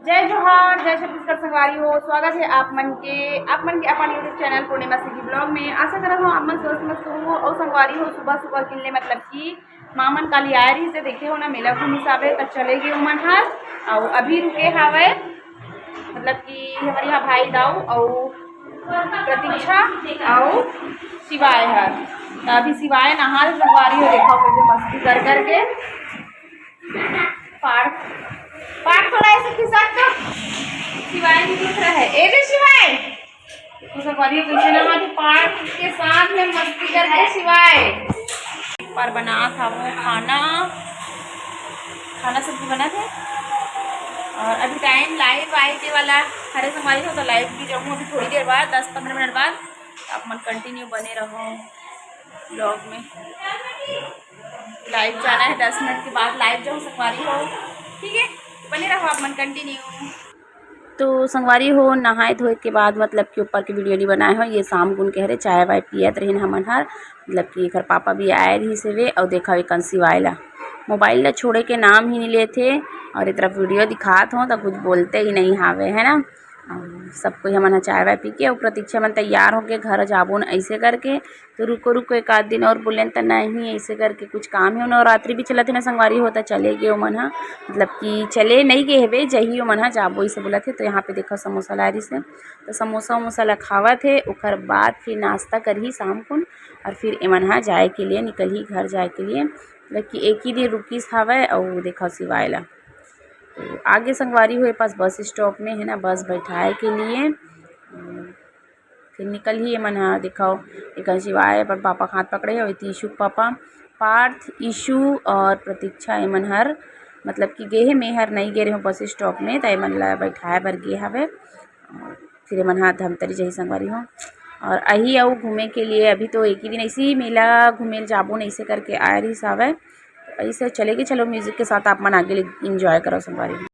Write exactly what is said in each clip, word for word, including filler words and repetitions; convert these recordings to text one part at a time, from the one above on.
जय जोहार, जय छत्तीसगढ़ संगवारी हो, स्वागत है आप मन के, आप मन के अपन YouTube चैनल पूर्णिमा सिंह vlog में। आशा करत हूँ आप मन स्वस्थ मस्त हो। और संगवारी हो, सुबह सुबह किनले मतलब कि माँ मन काली आए रहिस हे, देखे हो ना, मेला घूम हिसाबे त चले गे ओमन हर। और अभी रुके हावय, मतलब कि हमर यहाँ भाई दाऊ और प्रतीक्षा और शिवाय हर। त अभी शिवाय नहा संगवारी हो, देखो कैसे मस्ती कर करके। पार, पार थोड़ा ऐसे खिसक तो शिवाय भी दिख रहा है। ए रे शिवाय, देखो संगवारी हो कैसे नहा के पार के साथ में मस्ती करके शिवाय। पर बना था वो खाना, खाना सब्जी बना थे। और अभी टाइम लाइव आए के वाला हरे संगवारी हो, तो लाइव भी जाऊँ अभी थोड़ी देर बाद, दस पंद्रह मिनट बाद। आप मन कंटिन्यू बने रहो vlog में। लाइव जाना है, दस मिनट के बाद लाइव जाऊँ संगवारी हो, ठीक है, बने रहो आप मन कंटिन्यू। तो संगवारी हो, नहाए धोए के बाद मतलब कि ऊपर के वीडियो नहीं बनाए हो, ये शाम गुन के हरे चाय वाय पियत रहिन हमन हर, मतलब कि एकर पापा भी आए रहिस हवे। और देखा एकन शिवाय ला, मोबाइल ला छोड़े के नाम ही नहीं लेथे। और ए तरफ वीडियो दिखात हो तो कुछ बोलते ही नहीं हावे, है ना। और सब कोई हमन ह चाय वाय पी के, और प्रतीक्षा मन तैयार होके घर जाबो न ऐसे करके। तो रुको रुको, एक आध दिन और बोलेन त नहीं, ऐसे करके कुछ काम है। नवरात्रि भी चलत है ना संगवारी हो, त चले गे ओमन ह, मतलब कि चले नहीं गे हवे, जही ओमन ह जाबो ऐसे बोलत है। तो यहाँ पे देखो समोसा ला रहिस हे, तो समोसा वमोसा ला खावत है, ओकर बाद फिर नाश्ता करही शाम कुन, और फिर एमन ह जाए के लिए निकलही घर जाए के लिए, मतलब कि एक ही दिन रुकिस हावय। और देखो शिवाय ला, तो आगे संगवारी हो ए पास बस स्टॉप में है ना, बस बैठाए के लिए। फिर निकलही एमन ह, देखो, एकन शिवाय अपन पापा के हाथ पकड़े हे, और ईशु के पापा, पार्थ, ईशु और प्रतीक्षा एमन हर, मतलब कि गे हे, मैं हर नहीं गे रहे हूँ बस स्टॉप में, त एमन ला बैठाए बर गे हवे। फिर एमन ह धमतरी जही संगवारी हो, और अही अउ घूमे के लिए। अभी तो एक ही दिन ऐसे ही मेला घूमे ल जाबो न ऐसे करके आए रहिस हावय। ऐसे चले गे, चलो म्यूजिक के साथ आप मन आगे ले एंजॉय करो संगवारी हो।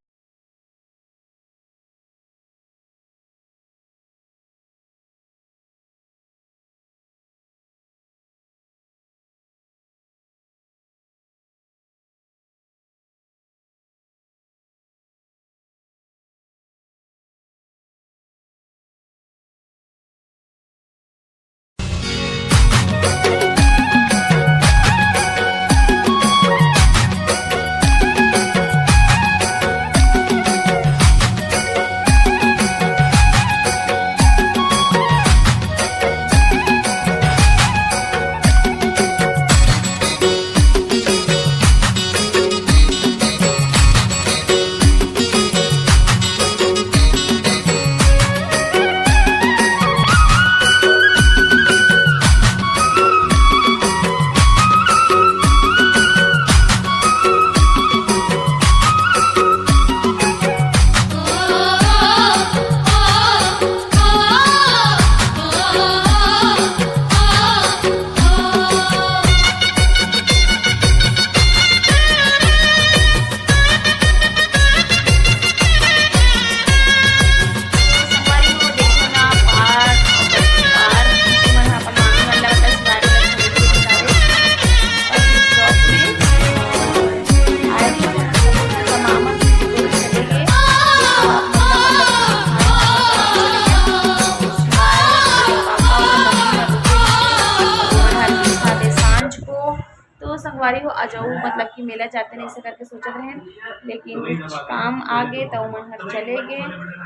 तो संगवारी हो, आ जाऊ, मतलब कि मेला जाते नहीं से करके सोचत रहेन, लेकिन कुछ काम आ गे त ओमन हर चले गे।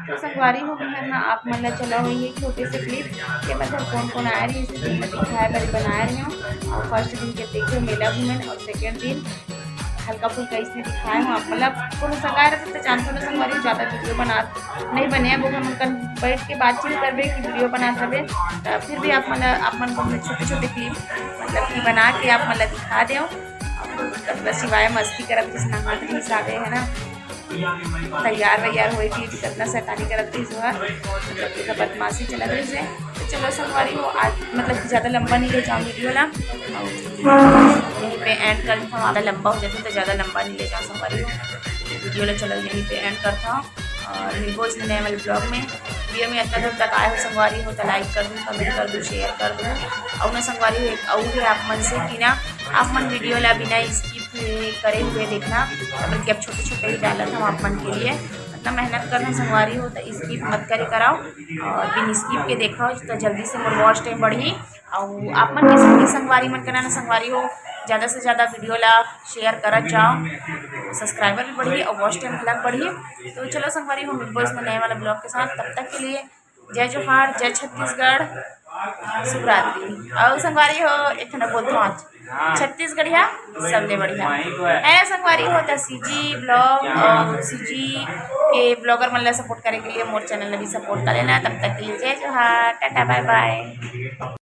तो संगवारी हो, मैं हर ना आप मन ला चलाओ ये छोटे से क्लिप के मतलब कौन कौन आए रहिस, दिखाए बर बनाए रहे हूँ। और फर्स्ट दिन के देखियो मेला घूमेन और सेकंड दिन हल्का फुल्का इसने दिखाए हूँ। आप मतलब कोनो संगाए रहते तो जानते हो ना संगवारी, ज़्यादा वीडियो बना नहीं बने। अब हम कन बैठ के बातचीत करबे कि वीडियो बनात हबे, त फिर भी आप मन, आप मन को छोटे छोटे क्लिप मतलब कि बना के आप मन ला दिखा देव। अब बस शिवाय मस्ती करत रहिस, नहात रहिस आगे, है ना, तैयार वैयार होए के कितना शैतानी करत रहिस, जो है मतलब कि बदमाशी चलत रहिस है। तो चलो संगवारी हो, आज मतलब कि ज़्यादा लंबा नहीं ले जाऊँ वीडियो ला, यहीं पे एंड कर देता हूँ। ज़्यादा लंबा हो जाता तो ज़्यादा लंबा नहीं ले जाऊँ संगवारी हो, वीडियो ला चलो यहीं पे एंड करता हूँ। और मिलबो इसने नए वाले ब्लॉग में। वीडियो में इतना दूर तक आए हो संगवारी हो तो लाइक कर दो, कमेंट कर दो, शेयर कर दो। और ना संगवारी हो, एक और है आप मन से कि ना आप मन वीडियो ला बिना स्किप करे हुए देखना, मतलब कि अब छोटे छोटे ही डालत हम आप मन के लिए। इतना मेहनत करना संगवारी हो, तो स्किप मत करे कराओ और बिन स्किप के देखो, तो जल्दी से मोर वॉच टाइम बढ़ी। और आप मन के संगी संगवारी मन करना ना संगवारी हो, ज़्यादा से ज़्यादा वीडियो ला शेयर करत जाओ, सब्सक्राइबर भी बढ़ी और वॉच टाइम अलग बढ़ी। तो चलो संगवारी हो, मिलबो इसमें नए वाला ब्लॉग के साथ। तब तक के लिए जय जोहार, जय छत्तीसगढ़, शुभ रात्रि। और संगवारी हो, एक ठन बोलथों आज, छत्तीसगढ़िया सबले बढ़िया। है संगवारी हो, तो सीजी ब्लॉग और सीजी के ब्लॉगर मन ला सपोर्ट करे के लिए मोर चैनल ला भी सपोर्ट कर लेना। तब तक के लिए जय जोहार, टाटा, बाय बाय।